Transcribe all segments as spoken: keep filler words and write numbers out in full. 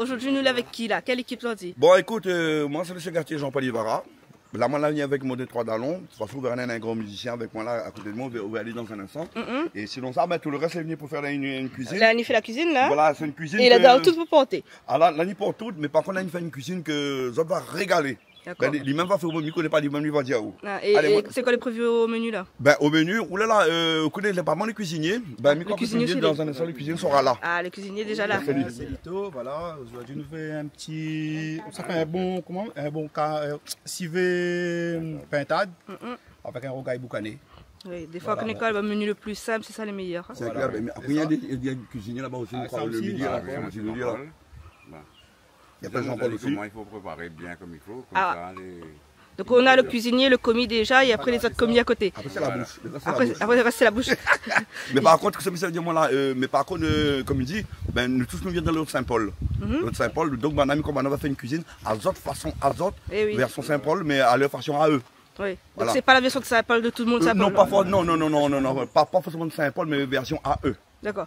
Zordi nou lé avèk ki la ? Kèl ékip zordi ? Bon, ékout, euh, moin sé mésyé Gatier Jean-Paul Ivara. La moin la vni avèk mon dé troi dalon. De tout fason, ou va avoir in gran mizisien avèk moin la, a koté de moin, ou va, ou va alé dan in instan. Mhm. É sinon sa, ben, tout le rès lé vni pou fé in, in kuizine. La ni fé la kuizine la. Voilà, sé in kuizine. É la, tout pou porté. Ah la, la ni pou tout, mé par kont la ni fé in kuizine ke zot va régalé. Dakor. Ben, li, li mèm va fé, mi koné pa, li mèm li va dir aou. Ah, é, é sé koi lé prévu o menu la ? Ben, o menu, oulala, euh, ou koné, lé pa mal lé kuizinié. Ben, mi kroi ke kuizinié dan in instan, le kuizinié sra la. Ah, le kuizinié déza la. Sé li. Euh, sé Lito, voilà. Zordi nou fé in ti, sa fé in bon, koman, in bon ka-, euh, sivé, euh, pintad, avèk in rougay boukané. Oui, défoi, voilà, kan i koné pa le menu le pli sinp, sé sa lé méyèr, hein. Sé klèr, mé apré, néna dé, néna dé kuizinié laba osi, ah, sa osi, midi la, midi la. Voilà. Li apèl Jean-Paul osi. Koman i fo préparé bien konm i fo, konmsa lé... Donk nou na le kuizinié, le komi déza, é apré lé zot komi a koté. Voilà. Apré sé la boush. Apré, apré sé la boush. Mé par kont, sak mi sa dir moin la, euh, mé par kont, euh, konm i di, ben, nou tout nou vien de Lot Sin-Pol. Mhm. Lot Sin-Pol, donk, banna, mi kroi banna va fé in kuizine a zot fason, a zot, vèrsion Sin-Pol, mé a lèr fason a zot. Oui. Voilà. Donk sé pa la vèrsion de Sin-Pol de tout le monde, Sin-Pol, non, pa for-, non, non, pa, pa forséman de Sin-Pol, mé vèrsion a zot. Dakor.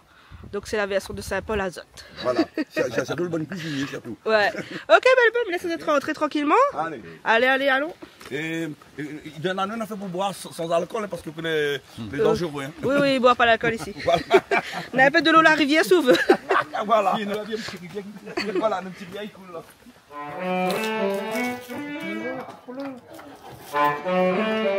Donk sé la vèrsion de Sin-Pol a zot. Voilà. Sé, sé, sé tout le bon kuizinié, sirtou. Ouais. Ok, bèl, bèl, lès azot rantré trankilman. Alé. Alé, alé, alon. É, é, é, dan la nou na fé pou boir san, san alkol, hein, parske lé, lé danzéré, hein. Oui, oui, i boir pa lalkol isi. Voilà. Nou na in pé de lo la rivièr, si ou vé. Voilà. Néna in ti rivièr ki, voilà, in ti rivièr ki koul la.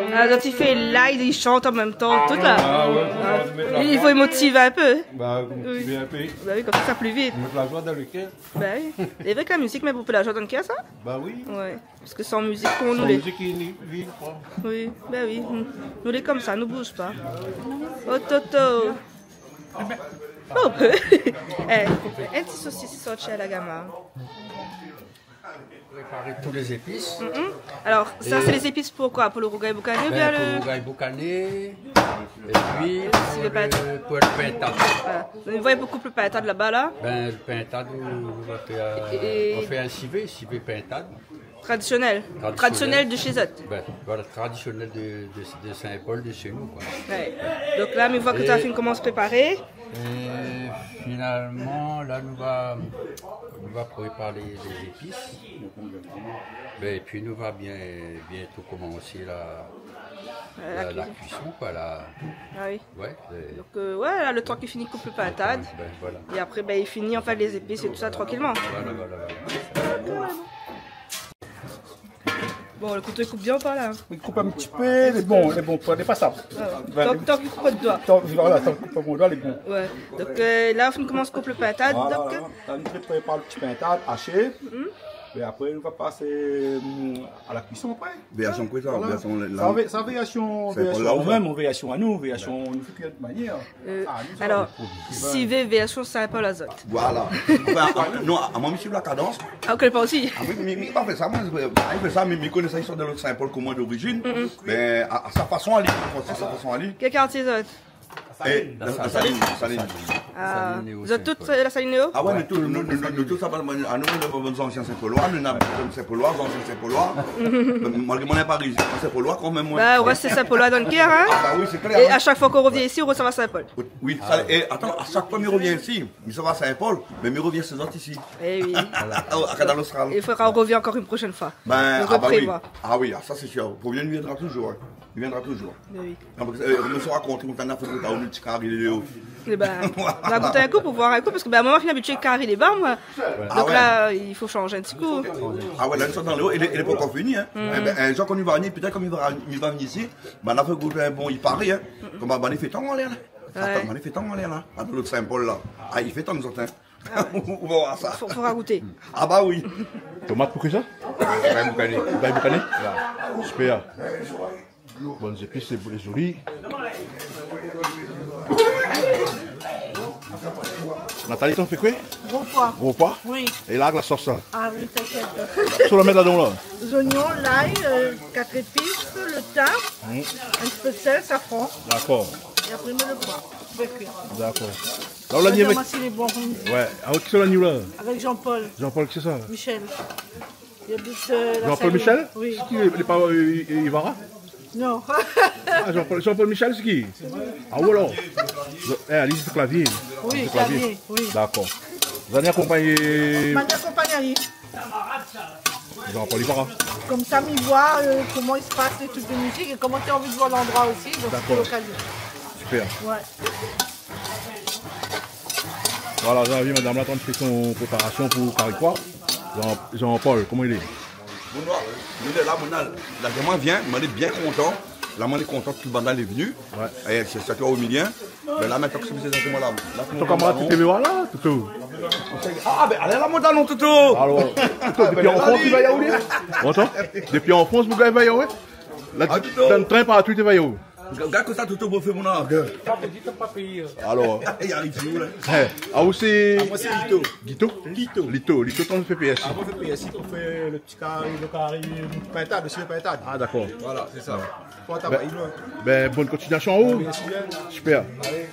Ah, zot i fé live, i shant an mèm tan, tout la. Ah ouais, fo mèt la joie. I fo motivé in pé. Ba, motivé in pé. Ba oui, konmsa sa pli vit. Mèt la joie dan le kèr. Ba oui. Lé vré ke la mizik i mèt bonpé la joie dan le kèr, sa ? Ba oui. Ouais. Parske san mizik, koman nou lé ? San mizik, i ni vi, koi. Oui, ba oui. Hmm. Nou lé konmsa, nou bouz pa. Oh, Toto. Oh. Eh, in ti sosis sorti a la gama. Préparé tout lé zépis. Mhm. Alor, sa, sé lé zépis pou koi ? Pou le rougay boukané oubien le... Ben, pou le rougay boukané, épi pou le pintad. Voilà. Donk, nou va koup le pintad laba la. Ben, le pintad, nou, nou va fé, euh, nou va fé in sivé, sivé pintad. Tradisionèl. Tradisionèl. Tradisionèl de shé zot. Ben, voilà, tradisionèl de, de, de Sin-Pol, de shé nou, koi. Ouais. Donk la, mi voi ke ou la fine komans préparé. É finalman, la, nou va, nou va préparé lé, lé zépis. Ben, épi nou va bien, bientôt komansé la, euh, la, la kuison, koi, la. Ah oui. Ouais, euh. Donk, euh, ouais, la, le tan k'i fini koup le pintad. Ben, voilà. É apré, ben, i fini, an fèt, lé zépis é tout sa, trankilman. Voilà, voilà, voilà. Bon, le kouto i koup bien ou pa la ? I koup in ti pé, lé bon, lé bon, lé pasab. Ah ouais. Tan, tan k'i koup pa out doi. Tan, voilà, tan k'i koup pa mon doi, lé bon. Ouais. Donk, euh, la, ou fine komans koup le pintad, donk. Voilà, voilà. La, nou prépar le ti pintad ashé. Mhm. É apré, nou va pasé, hum, a la kuison apré. Vèrsion koi sa ? Voilà. Vèrsion la, sa, vé-, sa vèrsion, vèrsion la, mèm, vèrsion anou, vèrsion, nou fé de manièr. Euh, ah, nou, sa, alor, nou lé prodwi. Sivé vèrsion Sin-Pol a zot. Voilà. Anfin, ah, non, amoin, mi suiv la kadans. Ah, ou koné pa osi ? Ah, mi, mi, mi pa fé sa, moin, mi fé sa, mi, mi koné sa, i sort de Lot Sin-Pol, koman, d'orizine. Mhm. Mé a, a sa fason a li, a sa fason a li. Kèl kartié zot ? Eh, la Saline, la Saline. Ah, zot tout, euh, la Saline Néo ? Ah ouais, nou tout, nou, nou, nou tout sa, ah, nou, nou, nou, zansien Sin-Poloi, nou, nou, zansien Sin-Poloi. Malgré moin lé parizien, Sin-Poloi kan mèm, moin. Ba, ou rès Sin-Poloi dan le kèr, hein ? Ah ba oui, sé klèr, hein. É a shak foi k'ou revien isi, ou rès Sin-Pol. Oui, sa, é atann, a shak foi mi revien isi, mi sava Sin-Pol, mé mi revien shé zot isi. Eh oui. Voilà. Ah, à Canal Austral. I fodra ou revien ankor in proshèn foi. Ben, ah ba oui. Ah oui, ah, sa sé sir. Pou vien, li viendra touzour, hein. Li viendra touzour. Mé oui. Non, parske, euh, nou sra rakonté, nou fé in afèr, nou fé in ti kari lé ba. Eh ben, nou va gout in kou pou voir in kou, parske, ben, moin, moin la fine abitié kari lé ba, moin. Ouais. Donk la, i fo shanj in ti kou. Ah ouais, la, nou sort dan lé o, é lé, é lé pankor fini, hein. Mhm. Eh ben, in zour kan nou va vni, pétèt kan nou va, nou va vni isi, ben, nou fé gout in bon, i paré, hein. Koman, ben, i fé tan anlèr la. Ouais. Atann, ben, i fé tan anlèr la. A Lot Sin-Pol la. Ah, i fé tan, nou sort, hein. Ah ouais. Ou va voir sa. Fo, fodra gouté. Ah ba oui. Tomat pou kui sa ? Rougay boukané. Rougay boukané ? Voilà. Super. Bon, zépis, lé, lé zoli. Nathalie, ou fé koué ? Gro poi. Gro poi ? Oui. É la, la sos, sa ? Ah oui, t'inquiète. Kosa ou mèt ladan, la ? Zoignon, lay, euh, kat zépis, le tin, hmm, in ti pé de sèl, safran. Dakor. É apré, mèt le poi. Fé kui. Dakor. La, ou la ni avèk... Masi lé bon. Ouais. Avèk kisa ou la ni la ? Avèk Jean-Paul. Jean-Paul, kisa ? Michel. Li abit, euh, la Saline. Jean-Paul Michel ? Oui. Sé ki, lé pa, euh, Ivara ? Non. Ah, Jean-Paul, Jean-Paul Michel, sé ki ? Ah, voilà. Eh, ali, sé klavié. Oui, sé klavié, oui. Dakor. Zot la akonpagn ali. Zot la akonpagn ali. Zot la akonpagn ali. Konmsa, mi voi, euh, koman i spas lé truk de mizik é koman té anvi de voir landroi osi, donk sé lokazion. Dakor. Super. Ouais. Voilà, zot la vi madam la antrin fé son préparasion pou kari poi. Jean, Jean-Paul, koman i lé ? Bonjour. Moin lé la, moin la, la, moin vien, moin lé bien kontan. La, moin lé kontan ke bann la lé vni. Ouais. É sé sa ki lé o milié. Mé la, mintnan ke sé misié la, la, ton kamarad, ti té vé oir la, Toto. Ah, bin, alé la, mon dalon, Toto. Alor, Toto, dopi anfans, li va yaou, li. Bontan, dopi anfans, boug la va yaou, ouais. La, dan trin partou, li té va yaou. Gard kosa Toto pou fé mon ardèr. Alor. I ariv si ou la ? Hein, ah, ou sé... Ah, moin sé Lito. Guito ? Lito. Lito, Lito, ton fé P S I. Avan fé P S I, ou fé le ti kari, le kari, pintad, osi le pintad. Ah, dakor. Voilà, sé sa. Fo travay, bin, bone kontiniasion, ou. Mersi bien. Super. Alé.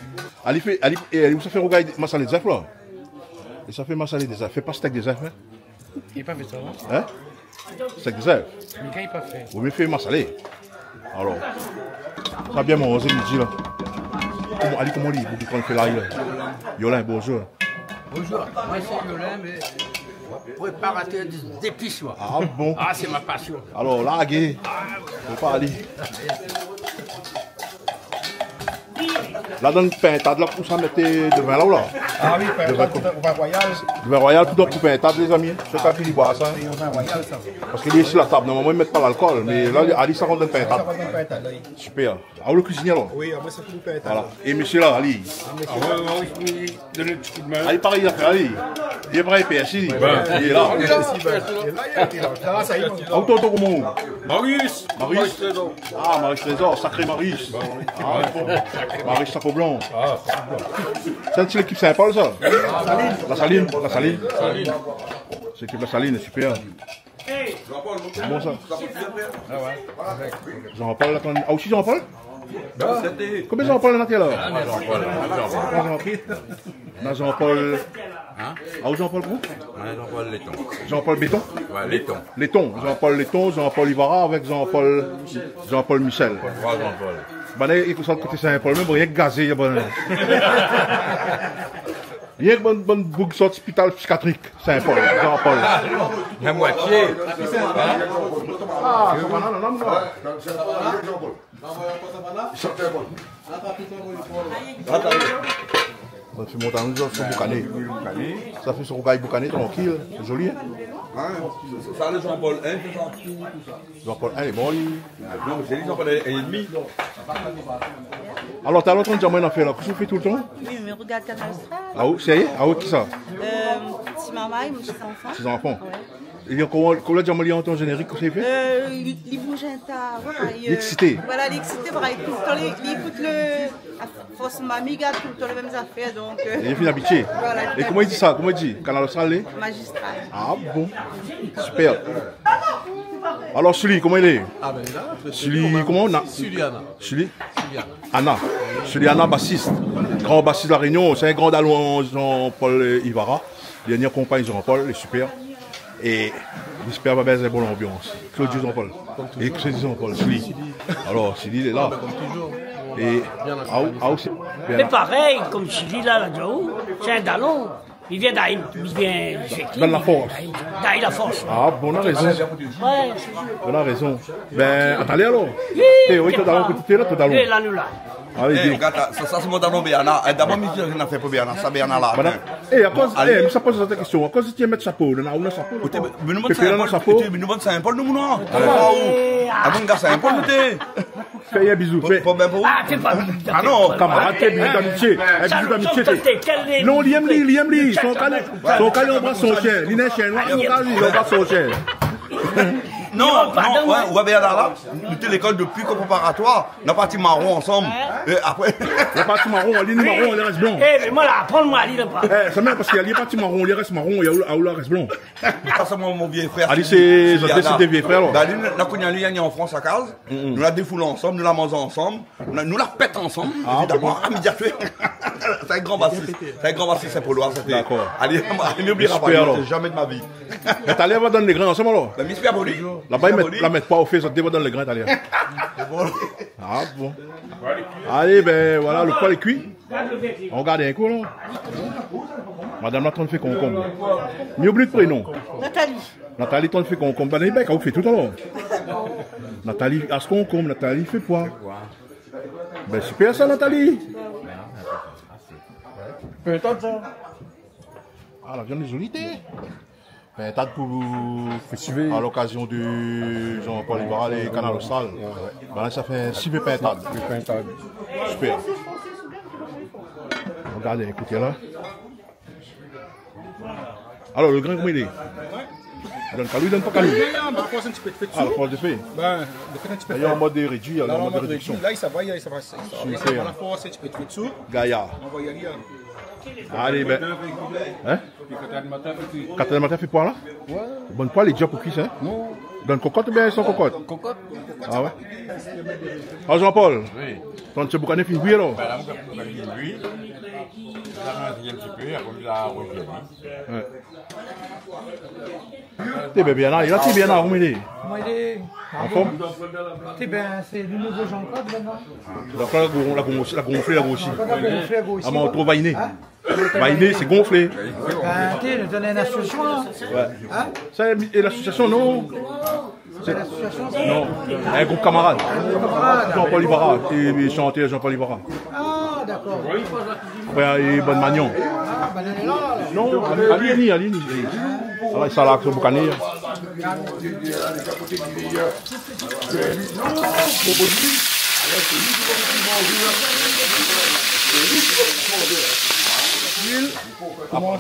Ali fé, ali, é ali, ou sa fé rougay masalé zèf la. É sa fé masalé zèf, fé pa stèk zèf, hein. Li la pa fé sa, non ? Hein ? Stèk zèf. Li la pa fé. Ou mèm fé masalé. Alor, sa bien manzé midi la. Koman, ali, koman li, boug i pran fé la, Yolin. Yolin, bonjour. Bonjour, moin sé Yolin, mé préparatèr de, zépis, moin. Ah bon ? Ah, sé mon pasion. Alor, larg. Fo pa alé. La, dan pintad la, ou sa mèt devin la, ou la ? Ah oui, pintad, devin, vin royal. Devin royal, tout donk pou pintad, lézami. Sé pa fini boir sa, hein. Sé vin royal, sa. Parske li lé si la tab, normalman, i mèt pa lalkol, mé la, ali, sa rant dan pintad. Sa rant dan pintad, oui. Super. Ah, ou lé kuizinié, alor ? Oui, ah, moin sé pou pintad. Voilà. É misié la, ali ? Ah, moin, moin, oui, oui. Donn in ti kou d'min. Ah, li parèy, li la fé, ali. Li parèy, P S I, li. Bin. Li lé la. Li lé la, li lé la. Sa va, sa i lé. Ah, ou tonton, koman ? Marius. Marius. Marius Trésor. Ah, Marius Trésor, sakré Marius. Ah, bon. Marius Sapo Blan. Ah, Sapo Blan. Sé in ti lékip Saint-Paul, sa ? La Saline, La Saline. Saline. Sé lékip La Saline, super. Bon, sa. Ah ouais. Jean-Paul, atann. Ah, osi Jean-Paul ? Konbien Jean-Paul néna la ? Ah, Jean-Paul. Ah, Jean-Paul. Na Jean-Paul. Hein ? Ah, ou Jean-Paul kou ? Ouais, Jean-Paul Léton. Jean-Paul Béton ? Ouais, Léton. Léton. Jean-Paul Léton, Jean-Paul Ivara avèk Jean-Paul, Jean-Paul Michel. Troi Jean-Paul. Banna i sort koté Saint-Paul, mé bon, rienk gazé, banna. Rienk bann, bann boug sort lospital psikiatrik, Saint-Paul, Jean-Paul. La moitié. Ah, sa va, non, non, non. Bon, fé mont anou, sa fé boukané. Sa fé son rougay boukané, trankil, zoli, hein. Hein, sa, sa, lé Jean-Paul, hein, sé sa. Jean-Paul, hein, lé bon, li. Non, mé sé li, Jean-Paul, é, é demi. Alor, talèr ou té di amoin in afèr la, kosa ou fé toultan ? Oui, mé rogard Kanal Austral. Ah, ou, sérié ? Ah, ou, kisa ? Euh, Ti Marmay, mon ti zanfan. Ti zanfan. Ouais. É ankor, kan ou la di amoin li antann zénérik, kosa li fé ? Euh, li, li bouz in ta, voilà, li, euh, li lé éksité. Voilà, li lé éksité, voilà, li ékout, kan li, li ékout le, a fors, mami i gard toultan lé mèm zafèr, donk, euh, li fine abitié. Voilà, tout à fait. É koman li di sa ? Koman li di ? Kanal Austral, lé ? Magistral. Ah bon ? Super. Alor, Sully, koman i lé ? Ah bin, la, tré, tré bien. Sully, koman ? Suliana. Sully ? Suliana. Ana. Suliana, basis. Gran basis La Rényon. Sé in gran dalon, Jean-Paul, euh, Ivara. Li la ni akonpagn Jean-Paul, lé super. É mi éspèr va bien in bon lanbians. Claudio Jean-Paul. Kom toujour. É Claudio Jean-Paul, Sully. Alor, Sully, lé la. Ah, bin, kom toujour. É, ah, ah, osi. Mé parèy, kom Sully la, la di aou, sé in dalon. Li vien d'Aïn, li vien, sé ki, donn la fors. D'Aïn, d'Aïn la fors. Ah, bon, ou na rézon. Ouais, sé sa. Ou na rézon. Bin, atann alor. Oui. É, oui, ton dalon, koté la, ton dalon. Lé la, nou la. Alé, eh, di. Gard, sa, sa sé mon dalon Béana. Eh, dabor, mi di, na fé pou Béana, sa Béana la. Voilà. Eh, akoz, bon, alé. Eh, mi sa poz azot in késtion. Akoz ou té mèt shapo, ou na, ou na shapo, ou té, mé nou bann Pépé la, Saint-Paul, na shapo. Té, mé nou bann Saint-Paul, nou, non. Ah, ah, bon, gars, Saint-Paul, nou té. Fé in bizou, fé. Pou, pou, pou. Ah, fé pa. Ah non, kamarad, té, bizou d'amitié. Eh, bizou d'amitié, té. Non, li yèm li, li yèm li. Son kal, son kal, li anbras son shien. Li na in shien noir, son kal, li anbras son shien. Non, non, non, pardon, ouais, ouais, Béana la. Nou té lékol dopi ko préparatoir. Nou la parti maron ansanm. Ouais. É apré. Nou la parti maron, li ni maron, li rès blan. Eh, mé moin la aprann, moin, li la pa. Eh, sa mèm, parske li la parti maron, li rès maron, é ou la, ou la rès blan. Sa, sé mon, mon vié frèr. Ali, sé, sé, sé dé vié frèr, alor. Bin, li, nou la koni ali, li lé an Frans, a kaz. Mm, mm. Nou la défoul ansanm, nou la manz ansanm, nou la, nou la pèt ansanm, évidaman. Ah, bon. Ah, mé bien fé. Sé in gran basis. Sé in gran basis, sé in Polois, sa té. Dakor. Alé, alé, mi oublié pa, alor. Jamé de ma vi. Mé talèr, va dann lé grin ansanm, alor. Bin, mi éspèr pou li. Laba, i mèt, la mèt pa o fé, zot dé va dann lé grin talèr. Sé bon. Ah, bon. Alé, bin, voilà, le poi lé kui. Regard in kou la. Madam la tann fé konkonm. Mi oubli prénon. Nathalie. Nathalie tann fé konkonm. Banna i bèk, ou fé tout alor. Nathalie as konkonm, Nathalie fé poi. Bin, super sa, Nathalie. Pintad sa. Ah, la viann lé zoli, té. Pintad pou, à l'occasion de Jean-Paul Ibarra, lé Kanal Austral. Ouais. Banna sa fé in sivé pintad. Sivé pintad. Super. Regard, ékout la. Alor, lo grin, koman i lé ? Donn kalou, donn pa kalou. Non, non, mé fo in ti pé d'fé dsi. Ah, fo d'fé. Bin, d'fé in ti pé. Lé an mod rédui, la, an mod rédui. La, sa va, sa va, sa va. Super. Voilà, fo in ti pé d'fé dsi. Gayar. On va y aller, hein. Alé, bin. Hein ? Pi katèr matin, pi... Katèr matin, fé poi la ? Ouais. Bann poi, lé dir pou kui, hein ? Non. Donn kokot oubien san kokot ? Kokot. Ah ouais ? Ah, Jean-Paul. Oui. Tann sé boukané fine kui alor ? Bin, la, boukané fine kui. La, mi la in ti pé, apré, mi la rouzi. Ouais. Té bien, bien la, li la, té bien la, koman i lé ? Koman i lé ? An form ? Té bien, sé lo nouvo Jean-Claude, la, non ? Donk la, la gon-, la gonflé, la grosi. La gonflé, la grosi. Ah, mé ou trouv vainé. Hein ? Vainé, sé gonflé. Bin, té, nou lé dan in asosiasion, la. Ouais. Hein ? Sa, é l'asosiasion, non ? Sé l'asosiasion, sa ? Non. In group kamarad. Kamarad. Jean-Paul Ibarra. É, é shantèr Jean-Paul Ibarra. Ah, dakor. Frèr, é bann magnon. Ah, bin, lé la, la. Non, Aliéni, Aliéni. Ah, sa la, son boukané. Luil, koman,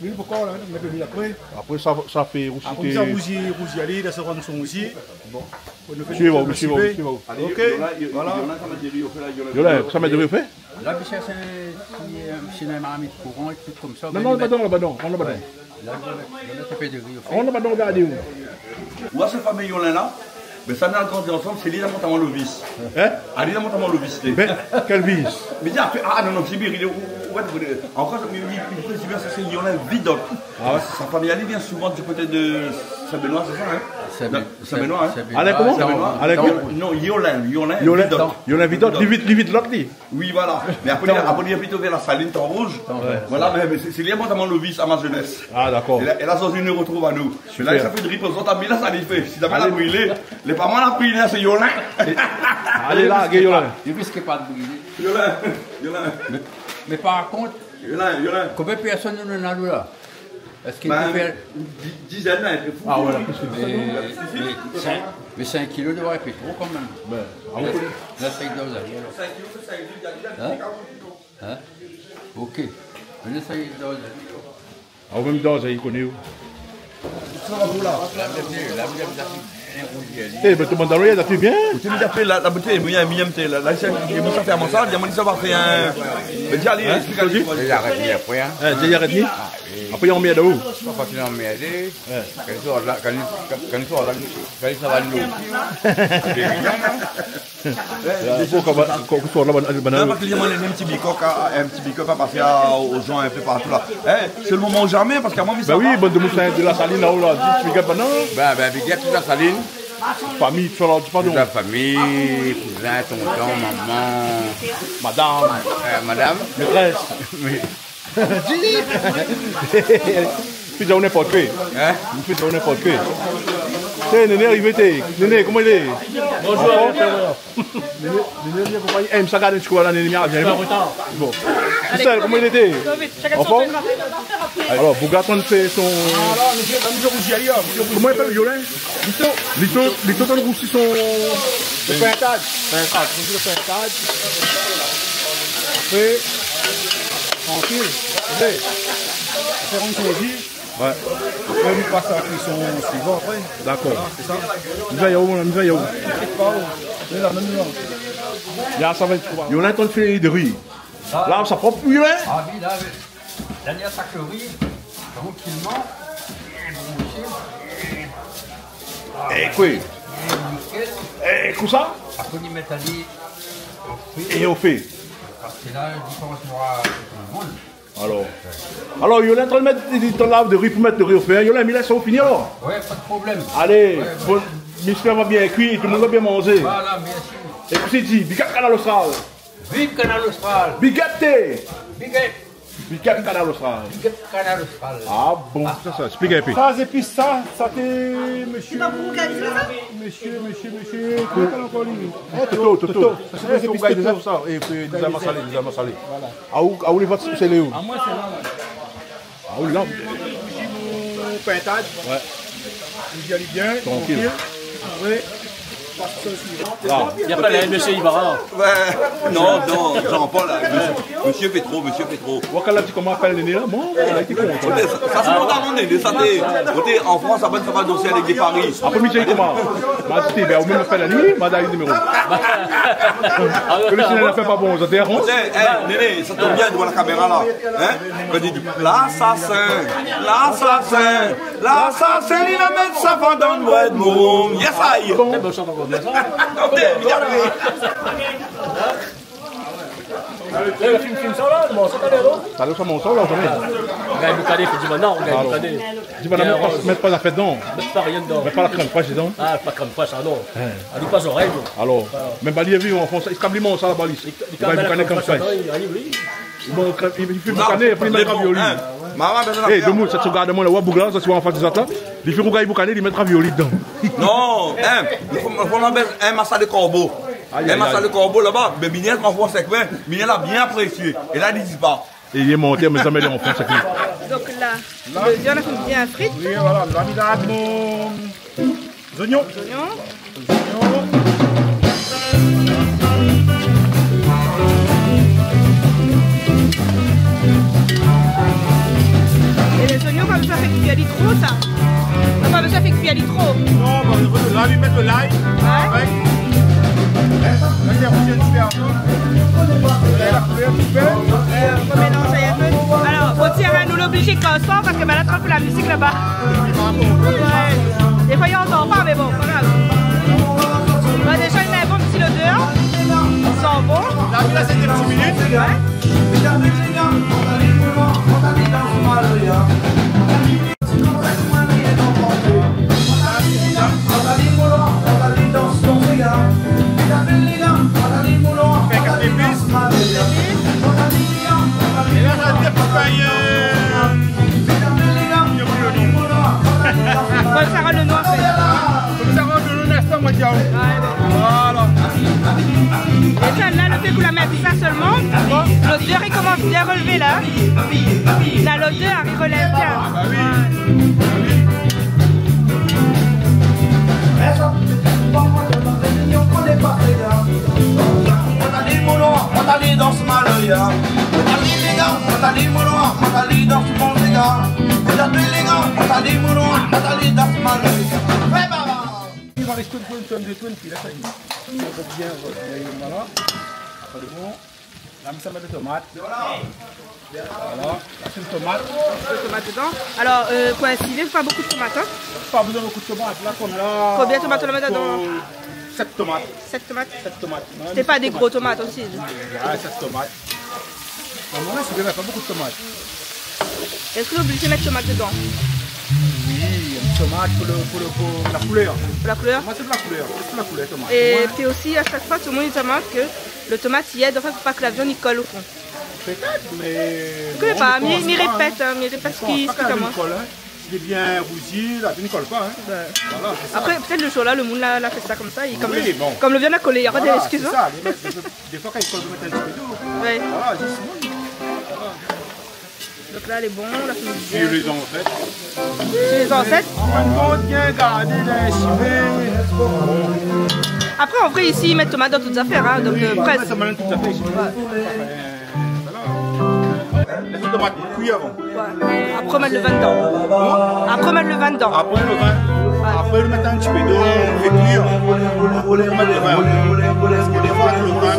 luil, poukosa la, mèt luil apré ? Apré sa, sa fé rousi. Apré sa, rousi, rousi, alé, la sa rann son rousi. Bon. Suiv, suiv, suiv. OK, voilà. Yola, sa mèt dori ou fé ? La, mi shèrsh in, si, euh, si néna in marmit kouran, in trik konmsa. Non, non, bin, pa dan, pa dan, pa dan. Ouais. La, la, la, la, sa fé dori, an fèt. Ou oi, sé fami Yolin la, bin, sa nou la grandi ansanm, sé li la mont amoin lo vis. Hein ? Ah, li la mont amoin lo vis, té. Bin, kèl vis ? Mé di, ah, non, non, Sibir, li lé, ou, ou, ou, ankor, mi, mi, mi prézim, sa sé Yolin Vidot. Ah ouais ? Sa fami, li vien souvan di koté de Saint-Benoît, sé sa, hein ? Saint-Benoît, hein ? Alain koman ? Saint-Benoît. Alain koman ? Non, Yolin, Yolin Vidot. Yolin Vidot, li vid, li vid lot, li. Oui, voilà. Mé apré, apré, li la plito vèr La Saline, Tan Rouz. Tan Rouz. Voilà, mé, mé sé, sé li la mont amoin lo vis a ma zénès. Ah, dakor. É la, é la, sa, nou artrouv anou. Mé la, sa fé dri pou zot, mé la, sa li fé. Si zamé la brilé, lé pa moin la brilé, sé Yolin. Alé, la, gé Yolin. Li risk pa de brilé. Yolin, Yolin. Mé, mé par kont, Yolin, Yolin. Konbien pèrsone nou néna la ? Èske i pé fé di-, dizèn, la, in pé fou. Ah, voilà, plis ke dizèn. Mé, mé sink, mé sink kilo i doi èt tro kanmèm. Bin, ah, oui. La, la, sink kilo, sé sink kilo. Hein ? Hein ? OK. Mé la, sink kilo. Ah, ou mèm dan, sa, i koné, ou. Sa va pou la. La, la, la, la, la, la. Eh ben, tout le monde dans le, là, t'es bien ? Ou té mi apèl la, la bouté, mi, mi, mi, té, la, la, sé, mi sa fé amoin sa, di amoin sa va fé in, bin, di, alé, hein, esplik ali. Li arèt ni apré, hein. Hein, di, li arèt ni. Ah, oui. Apré, li anmèrd aou. Pa fasil anmèrdé. Ouais. Kan li sort la, kan li, kan li sort la, kan li sava lo. Sé bien, hein. Apré, kan, kan, kan sort la, bann, bann... Non, parske li la domann in ti big up a, in ti big up a pasé a, aux gens un peu partout là. Hein, c'est le moment ou jamais, parske amoin, mi sava. Ben oui, bann demoun de La Saline, la, la, di, big up, non ? Ben, ben, big up tout La Saline. Fami, tout sa, la, di pa non. Tout la fami, kouzin, tonton, momon. Madam. Euh, madam. Métrès. Oui. Di. Fé di aou ninport koi. Hein ? Fé di aou ninport koi. Té, Néné arivé, té. Néné, koman i lé ? Bonjour. An form ? Néné, Néné, Néné, konpagni. Eh, mi sa gard in ti kou la, Néné, mi arvien. An retar. Bon. Alé, Christelle, koman i lé, té ? An form ? Alor, Bouga tann fé son... Koman i apèl, Yolin ? Lito. Lito, Lito tann rousi son... Lo pintad. Pintad. Rousi lo pintad. Apré, trankil. Apré, apré, on sèvi. Ouais. Apré, nou pas a kuison suivan apré. Dakor. Voilà, sé sa. Mi va aou, mon ami, mi va aou. Inkièt pa, ou. Lé la, mèm la. Ya, sa va èt... Yolin tann fé dori. La, sa prop, Yolin ? Ah oui, la, oui. Daniel Sakori, trankilman. Eh, koi ? Eh, kosa ? Apré, li mèt ali o fé. É o fé. Parske la, la diférans nora tout le monde. Alor. Alor, Yolin lé antrin mèt, li, li tann lav dori pou mèt dori o fé. Yolin, mi lès aou fini alor ? Ouais, pa de problèm. Alé, ouais, ouais. Bon, misyé va bien kui, tout le monde va bien manzé. Voilà, bien sûr. É pi, sé di, big up Kanal Austral. Viv Kanal Austral. Big up, té. Big up. Big up Kanal Austral. Big up Kanal Austral. Ah bon, sa, sa, esplik in pé. Sa, zépis sa, sa té mésyé, mésyé, mésyé, mésyé, koman i apèl ankor li ? Toto, Toto. Toto. Sa, sé zépis Toto. Sa, é pi déza masalé, déza masalé. Voilà. Aou, aou lé vot, sé léo. Ah, moin, sé la, ouais. Ah oui, la. Pintad. Ouais. Li vien, li vien, trankil. Trankil. Apré, pas sa osi. La. Na pa la mésyé Ibarra. Ouais. Non, non, Jean-Paul, la. Mésyé, mésyé fé tro, mésyé fé tro. Ou la di koman i apèl Néné la, bon, la, té kontan. Sa, sa, sé mon talon, Néné, sa, té, koté, an Frans, sa va, sa va dansé avèk dé Paris. Apré, mi di koman ? Ma di, bin, ou mèm apèl ali, ma done ali niméro. Ke le signal la fé pa bon, sa té an Frans. Eh, eh, Néné, sa i tonm bien dovan la kaméra la. Hein ? Kan i di, lasasin, lasasin, lasasin, li la mèt sa fanm dan bwèt mouroum. Yes, aïe. Bon. Eh ben, sa va konmsa. Ok, bien. Eh, film, film sa la, bon, sa talèr, non ? Talèr sa, mon sa la, zamé. Gingn boukané, fo di mintnan, gingn boukané. Di mintnan, mèt pa, mèt pa zafèr dedan. Mèt pa rien dedan. Mèt pa la krèm frèsh dedan. Ah, pa krèm frèsh, ah non. Hein. Ah, li pa zorèy, non. Alor, mèm pa li, li viv an Frans, li kab li manz sa laba, li. Li kab la krèm frèsh dedan, li, li, oui. Li manz krèm, li, li fé boukané, apré li mèt ravioli. Maman, bin, eh, la demoun, sa ti gard amoin la, ou boug la, sa ti wa an fas di zot la. Li fé rougay boukané, li mèt ravioli dedan. Non, hein, fo, fo nou apèl in masalé korbo. Aïe, aïe, aïe. In masalé korbo laba, bin, Miniel, an Frans, sé koi, Miniel la bien aprésié. É la, li di pa. É li lé mantèr, mé zamé li lé an Frans, sa ki. Donk la, le viann la fine bien frit. Oui, voilà, la, mi la mon Zonion. Zonion. Zonion. É lé zonion, pa bezoin fé kui ali tro, sa. Pa bezoin fé kui ali tro. Non, bin, la, mi mèt de lay. Ouais. Avèk. La, sé rouzi in ti pé. Lay, la koulèr in ti pé. Fo mélanzé in pé. Alor, o tir, nou lé oblizé kan sa, parske, bin, la, trap la mizik laba. Ouais. Défoi, i antann pa, mé bon, pa grav. Bon, déza, li na in bon ti lodèr. I san bon. La, la, sé dé ti minit. Ouais. Fé kat épis. É la, sa dépoukaye, euh, Fo sa rann le noir, fé. Fo sa rann le noir, sa, moin, di aou. Ouais, bon. Voilà. É sa, la, le fé k'ou la mèt sa solman, lodèr i komans bien relevé, la. La, lodèr i relèv bien. Ba oui. Ba oui. I va rès in pé, in pé, in pé, pi la, sa i lé bien, voilà. Sa lé bon. La, mi sa mèt de tomat. Voilà. La, sé in tomat. De tomat dedan. Alor, euh, pou in sivé, fo pa bonpé de tomat, hein ? Pa bezoin bonpé de tomat. La, konm la, konbien tomat ou la mèt dedan ? Sèt tomat. Sèt tomat ? Sèt tomat. Sé pa dé gro tomat osi. Ouais, sèt tomat. Normalman, sé bien, pa bonpé de tomat. Èske ou lé oblizé mèt tomat dedan ? Oui, in tomat pou le, pou le, pou la koulèr. Pou la koulèr ? Moin, sé pou la koulèr. Sé pou la koulèr, tomat. É pi osi, a shak foi, tout le moun i di amoin ke le tomat i èd, an fèt, pou pa ke la viann i kol o fon. Pétèt, mé... Mi koné pa, mi, mi répèt, hein, mi répèt sak i èksplik amoin. Lé bien rouzi, la viann i kol pa, hein. Ouais. Voilà, sé sa. Apré, pétèt le jour la, le moun la, la fé sa konmsa, é konm le, konm le viann la kolé, i nora dé ékskiz, hein. Voilà, sé sa. Défoi, kan i kol, i mèt in ti pé dolo. Ouais. Voilà, zis, voilà. Donk la, lé bon, la fine bien. Sé lé zansèt. Sé lé zansèt. An fin de kont, bien gardé dan in sivé. Apré, an vré, isi, i mèt tomat dan tout zafèr, hein, donk, euh, prèsk. Oui, i mèt tomat dan tout zafèr isi. Ouais. Lès tomat kui avan. Ouais. Apré, mèt le vin dedan. Koman ? Apré, mèt le vin dedan. Apré le vin. Ouais. Apré, mèt in ti pé dolo, fé kui. Apré, mèt le vin. Parske défoi, le vin,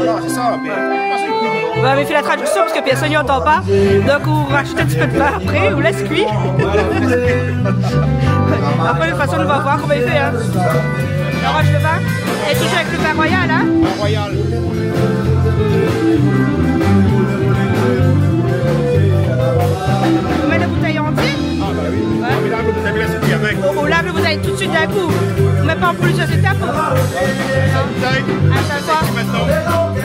voilà, sé sa, mé, pa si kui. Ouais, mé fé la tradiksion parske pèrsone i antann pa. Donk, ou razout in ti pé de vin apré, ou lès kui. Apré, de tout fason, nou va voir koman i fé, hein. Ou razout le vin. É toujour avèk le vin royal, hein ? Vin royal. Ou mèt le boutèy antié ? Ah, ba oui. Ouais. Ah, mé la, le boutèy la, sé bien avèk. Ou, ou lav le boutèy tout de suit d'in kou. Ou mèt pa an plizièr étap. Taille. Ah, ça, quoi ? Maintenant,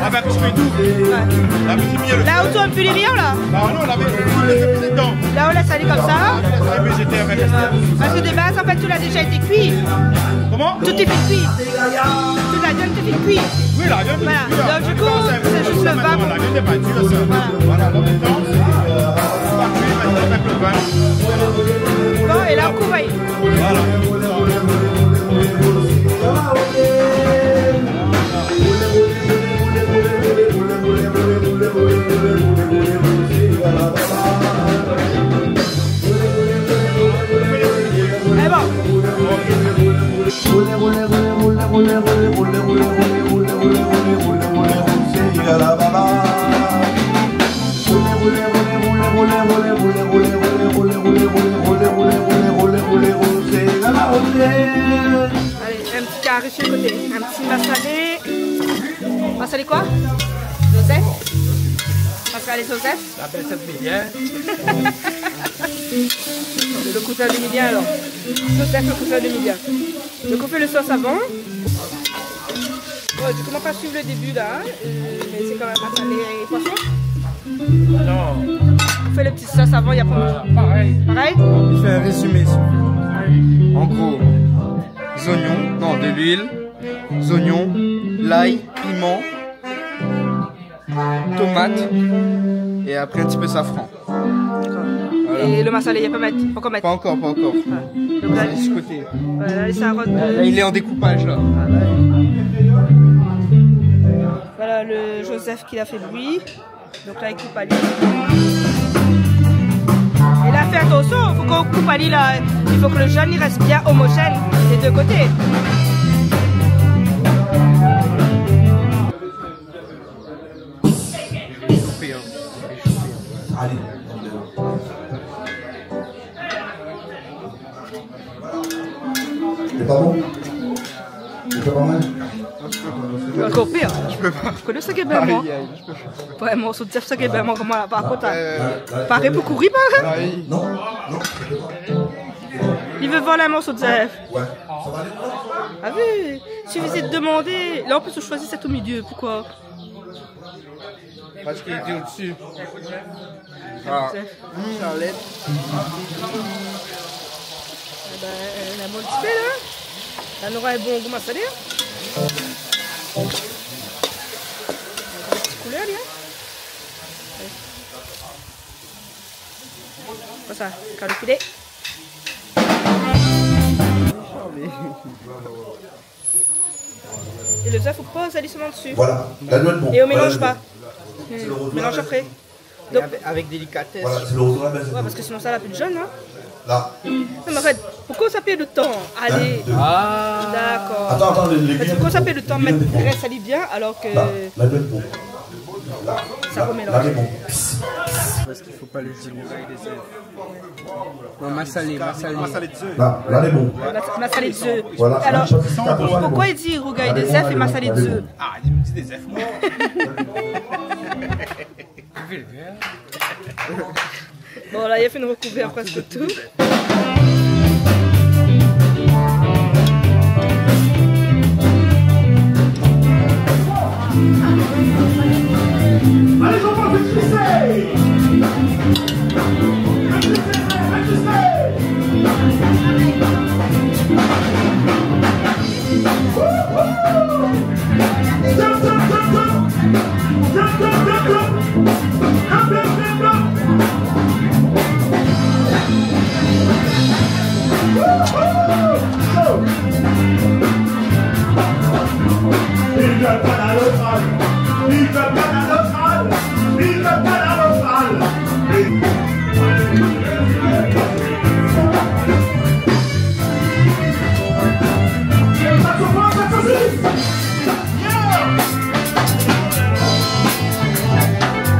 avec un petit peu tout. Ouais. La petite miel. Là où tu as pu les rires, là ? Bah non, on avait tout laissé pousser dedans. Là, on laisse aller comme ça. On laisse aller végéter avec. Ouais. Parce que de base, en fait, tout a déjà été cuit. Comment ? Tout est fait cuit. Toute la viande est fait cuit. Oui, la viande est cuite. Voilà. Donc, du coup, c'est juste le vin. La viande n'est pas dure, ça. Voilà. Voilà, donc, maintenant, on va cuire maintenant avec le vin. Bon, et là, on coupe. Voilà. C'est bon. Allez, un petit carré sur le côté, un petit massalé. Massalé quoi ? Joseph ? Massalé Joseph ? La belle, ça fait bien. Le cousin de Milia, alors. Joseph, le cousin de Milia. Donc, on fait le sauce avant. Bon, du coup, on va pas suivre le début, là, hein. Euh, mais c'est quand même massalé poisson. Non. On fait le petit sauce avant, il y a pas... Voilà, pareil. Pareil ? Il fait un résumé, si vous voulez. Allez. En gros, les oignons, non, de l'huile, les oignons, l'ail, piment, tomate et après un petit peu safran. D'accord. Voilà. Et le massalé, y a pas mèt, pankor mèt ? Pas encore, pas encore. Ouais. Donc là, c'est de ce côté. Voilà, les carottes, là, euh, il est en découpage, là. Ah, bah oui. Voilà le Joseph qui a fait bouillir. Donc là, il coupe à lui. Et là, fais attention, faut qu'on coupe à lui, là. Il faut que le jaune, il reste bien homogène des deux côtés. Allez. C'est pas bon ? C'est pas mal ? Ankor pir. Je peux pas. Koné sak lé bèl, moin. Aïe, aïe, je peux pas. Ouais, morso d'zèf, sak lé bèl, moin, koman la, par kont, hein. Euh, paré pou kouri, par kont. Aïe. Non, non, je peux pas. Li vé vol in morso d'zèf. Ouais. Ah oui, suffisait de demander. Là, en plus, on choisit celle au milieu. Pourquoi ? Parce qu'il était au-dessus. Ah. Charlette. Eh ben, euh, la bonne petite belle, hein ? Là, on aura un bon goût massalé, hein ? La petite couleur, là. Comme ça, quand le filet. Et le zèf, ou poz ali solman dsi. Voilà. La doi èt bon. É ou mélanz pa. Voilà, le zèf. Mélanz apré. Et avec, avec délicatesse. Voilà, c'est le retour à la base. Ouais, parce que sinon ça, la pli de jaune, hein. Là. Non, mais en fait, pourquoi ça perd de temps ? Allez. Un, deux. Ah. D'accord. Attends, attends, les, les... En fait, pourquoi ça perd de temps, mettre, rinse ali bien, alors que... Là, la doi èt bon. Là, ça remélange. Là, là, c'est bon. Parce qu'il faut pas le jaune, les œufs. Non, massalé, massalé. Massalé d'zèf. Là, là, c'est bon. Mas-, massalé d'zèf. Voilà. Alors, pourquoi il dit rougay de zèf et massalé d'zèf ? Ah, il dit des œufs. Bon, la, li la fine rokouvèr prèsk tout. Allez, j'en profite, je sais.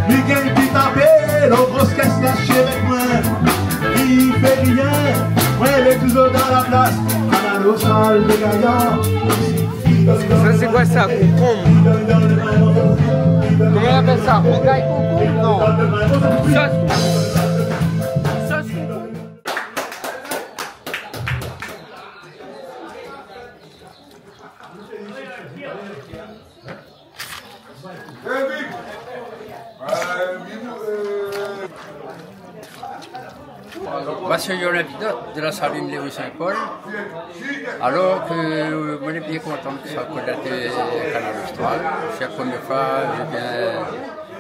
Miguel Pitapé, lo gro kès la shé avèk moin. Li fé rien, moin lé toujour dan la plas. Kanal Austral, lé gayan. Ça, c'est quoi ça ? Concombre ? Comment on appelle ça ? Rougay concombre ? Non. Sauce. Sauce concombre. Sé Yolande Vidot de la Saline, Léon Saint-Paul. Alor ke, euh, moin lé bien kontan ke sa konèt, euh, Kanal Austral. Sé la promièr foi mi vien,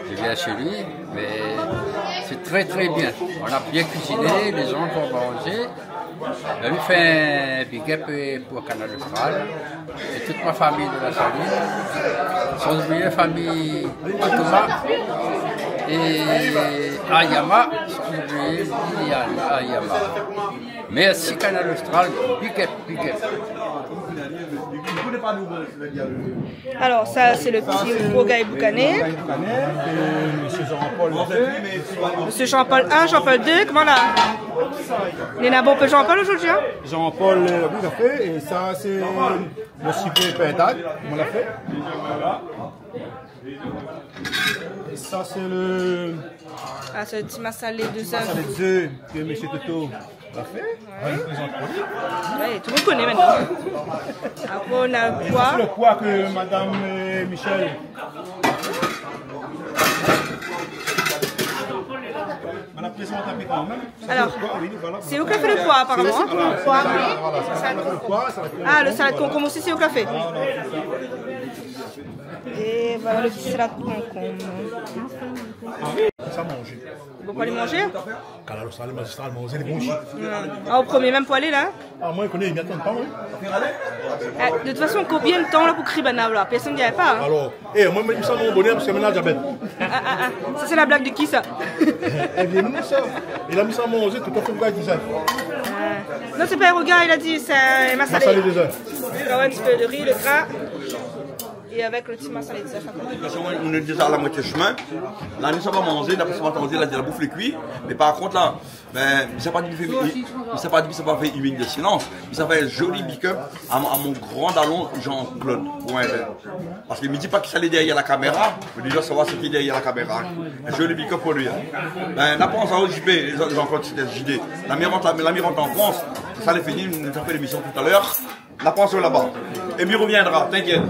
mi vien shé li, mé sé trè, trè bien. Nou la bien kuiziné, lé zan la manzé. Mi fé in big up, euh, pou Kanal Austral. É tout mon famiy de la Saline, san oublié famiy Atoma é Ayama, san oublié Liliane Ayama. Mèrsi Kanal Austral, big up, big up. Alors, ça, c'est le petit rougay boucané. Monsieur Jean-Paul. Monsieur Jean-Paul un, Jean-Paul deux, comment là ? Néna bonpé Jean-Paul aujourd'hui, hein ? Jean-Paul, euh, oui, tout à fait. Et ça, c'est le civet pintade, on l'a fait. Voilà. Et ça, c'est le... Ah, c'est le petit massalé de zèf. Massalé de zèf que monsieur Toto a fait. Ouais. On présente pour lui. Ouais, tout le monde connaît maintenant. Après, on a le pois. Et ça, c'est le pois que madame, euh, Michel. On la présente un peu quand même. Alors, c'est vous qui avez fait le pois, apparemment. Ça, c'est pour le pois, oui. Voilà, ça, c'est pour le pois, ça va être... Ah, le salade concombre aussi, c'est vous qui avez fait. Et voilà le petit salade concombre. Sa manzé. Vous pouvez aller manger ? Kanal Austral, Magistral, manzé, lé bon isi. Ah, au premier même poêlé, là ? Ah, moin, mi koné, mi atann pa, moin. Eh, de toute façon, combien de temps, là, pour kriy banna, là ? Personne n'y arrive pas, hein. Alors, eh, moin, mi san mon bonèr parske moin néna diabèt. Ah, ah, ah. Ça, c'est la blague de qui, ça ? Eh bien, nous, ça. Il a mis ça à manger, tout à fait, le gars, il dit ça. Euh, non, c'est pas un rougay, il a dit, c'est un massalé. Massalé de zèf. Ah ouais, un petit peu de riz, le gras. Et avec le petit massalé de zèf. Parce que nou lé déza a la moitié chemin. La, nou sa pa manzé, nou la pa atann, la, la bouf lé kui. Mé par kont, la, bin, mi sa pa di, mi sa pa di, mi sa pa fé une minute de silence. Mi sa fé un joli big up à mon, à mon grand dalon Jean-Claude Coindin. Parce que mi di pa kisa lé dèrièr la kaméra, mé déza savoir kisa lé dèrièr la kaméra. Un joli big up pour lui, hein. Bin, nou la pans aou, J P, Jean-Claude, c'était J D. La mi rant, la, la mi rant en France. Sa lé fini, nou sa fé l'émission tout à l'heure. La pans aou laba. É mi reviendra, t'inquiète.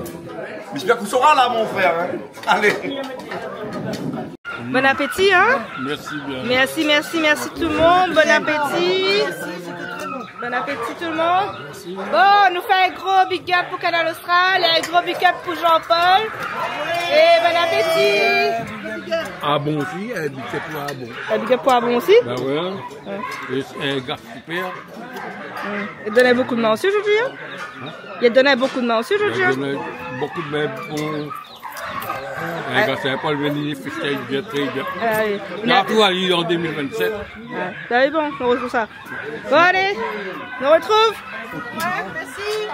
Mi espèr ke ou sera là, mon frère, hein. Allez. Bon appétit, hein ? Merci bien. Merci, merci, merci tout le monde. Bon appétit. Bon appétit tout le monde. Bon, nou fé un gros big up pour Kanal Austral, un gros big up pour Jean-Paul. Et bon appétit. Ah bon aussi, un big up pour ah bon. Un big up pour ah bon aussi ? Ben ouais. Ouais. Et, et gars, super. Hmm. Il donne beaucoup de main aussi aujourd'hui, hein ? Hein ? Il donne beaucoup de main aussi aujourd'hui, hein ? Il donne beaucoup de main pour un gars sympa, le venir, il fait ça, il vient très bien. Ah oui. Là, tout va aller en deux mille vingt-sept. Ouais. Bah oui, bon, on retrouve ça. Bon, allez, on retrouve. Ouais, merci.